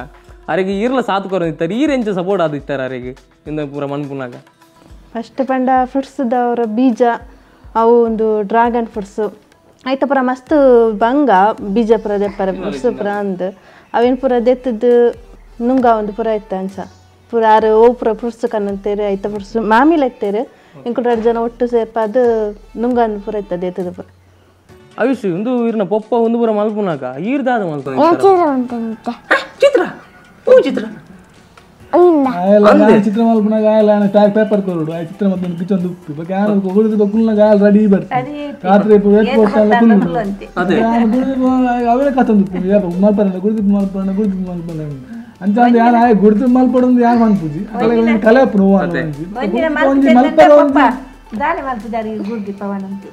ಅರೆಗೆ ಈರ್ಲ ಸಾತ್ ಕೊರೊಂದಿತ್ತಾರೆ ಈರ್ ಎಂಚ ಸಪೋರ್ಟ್ ಆದಿತ್ತಾರೆ ಅರೆಗೆ ಇಂದ ಪೂರ ಮನ್ಪುನಾಗ. First ಪಂಡ ಫ್ರೂಟ್ಸ್ದವರ ಬೀಜ ಅವು ಒಂದು ಡ್ರ್ಯಾಗನ್ ಫ್ರೂಟ್ಸು ಆಯ್ತ ಪೂರ ಮಸ್ತ್ ಬಂಗ ಬೀಜ ಪೂರ ದೆಪ್ಪರ ಫ್ರೂಟ್ಸ್ ಪೂರ ಅಂದು ಅವೇನು ಪೂರ ದೆತ್ತದ್ದು ನುಂಗ ಒಂದು ಪೂರ ಇತ್ತು ಅಂಚ ಪೂರ ಆರು ಓ ಪೂರ ಫ್ರೂಟ್ಸ್ ಕಣ್ಣಂತೇರು ಐತ ಫ್ರೂಟ್ಸ್ ಮಾಮಿಲ ಇತ್ತೇರು ಇಂಕುಲು ಎರಡು ಜನ ಒಟ್ಟು ಸೇರ್ಪಾದು ನುಂಗ ಒಂದು ಪೂರ ಇತ್ತದ ಎತ್ತದ ಪೂರ. ಆಯುಷ್ ಒಂದು ಇರ್ನ ಪೊಪ್ಪ ಒಂದು ಪೂರ ಮಲ್ಪುನಾಗ ಈರ್ದಾದ ಮಲ್ಪುನ ಚಿತ್ರ ಓ ಚಿತ್ರ ಚಿತ್ರ ಮಲ್ಪುನಾಗ ಆಯಲ್ಲ ಪೇಪರ್ ಕೊರಡು ಆ ಚಿತ್ರ ಮತ್ತೆ ಕಿಚನ್ ಉಪ್ಪು ಬೊಕ್ಕ ಯಾನ್ ಗುಡಿದ ಕುಲ್ನಾಗ ಆಯಲ್ ರೆಡಿ ಬರ್ತದೆ ರಾತ್ರಿ ವೇಟ್ ಕೊಡ್ತಾನೆ ಕುಲ್ಲು ಅವೇ ಕತ್ತೊಂದು ಉಪ್ಪು ಮಲ್ಪನ ಗುಡಿದ ಮಲ್ಪನ ಗುಡಿದ ಮಲ್ಪನ ಅಂಚ ಅಂದ್ ಯಾನ್ ಆಯ್ ಗುಡಿದ ಮಲ್ಪಡೊಂದು ಯಾನ್ ಮನ್ಪುಜಿ ಅಕಲೆ ಕಲೆಪುನು ಒಂಜಿ ಮಲ್ಪರ ಒಂಜಿ ದಾನೆ ಮಲ್ಪುಜಾರಿ ಗುಡ್ದೀಪ ವನಂತಿ.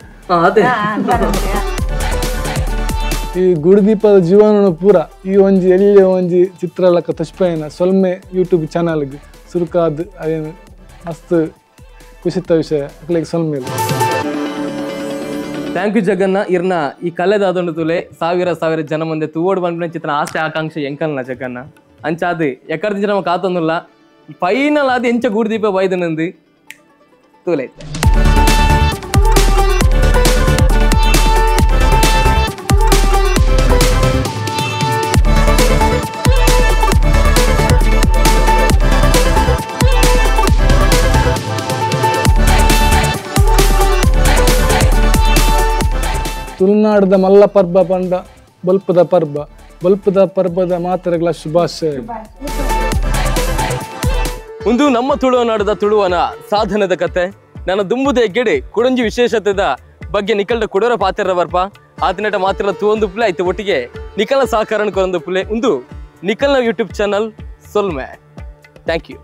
ಅದೇ ಈ ಗುಡುದೀಪದ ಜೀವನ ಪೂರ ಈ ಒಂಜಿ ಎಲ್ಲಿ ಒಂಜಿ ಚಿತ್ರಲಕ ತಶ್ಪೈನ ಸೊಲ್ಮೆ ಯೂಟ್ಯೂಬ್ ಚಾನಲ್ಗೆ ಸುರುಕಾದ್ ಅದೇನು ಮಸ್ತ್ ಖುಷಿತ ವಿಷಯ ಅಕ್ಲೆಗ್ ಸೊಲ್ಮೆ. Thank you Jaganna ಇರ್ನ ಈ ಕಲೆದಾದೊಂಡು ತುಲೆ ಸಾವಿರ ಸಾವಿರ ಜನ ಮುಂದೆ ತೂವೋಡು ಬಂದ್ಬಿನ ಚಿತ್ರ ಆಸೆ ಆಕಾಂಕ್ಷೆ ಎಂಕಲ್ನ ಜಗನ್ನ ಅಂಚಾದು ಎಕ್ಕಡ ನಮ್ಮ ಕಾತೊಂದುಲ್ಲ ಫೈನಲ್ ಅದು ಎಂಚ ಗೂಡುದೀಪ ಬೈದನಂದು ತೂಲೆ. ತುಳುನಾಡದ ಮಲ್ಲ ಪರ್ಬ ಪಂಡ ಬಲ್ಪದ ಪರ್ಬ ಬಲ್ಪದ ಪರ್ಬದ ಮಾತರೆಗಳ ಶುಭಾಶಯ. ಒಂದು ನಮ್ಮ ತುಳುನಾಡದ ತುಳುವನ ಸಾಧನದ ಕತೆ ನನ್ನ ದುಂಬುದ ಗೆಡೆ ಕುಡಂಜಿ ವಿಶೇಷತೆದ ಬಗ್ಗೆ ನಿಕಲ್ಡ ಕುಡೋರ ಪಾತ್ರ ಬರ್ಪ ಆತನೇಟ ಮಾತ್ರ ತೂವೊಂದು ಪುಲೆ ಆಯ್ತು ಒಟ್ಟಿಗೆ ನಿಕಲ್ನ ಸಹಕಾರ ಕೊರೊಂದು ಪುಲೆ ಒಂದು ನಿಕಲ್ನ ಯೂಟ್ಯೂಬ್ ಚಾನಲ್ ಸೊಲ್ಮೆ. Thank you.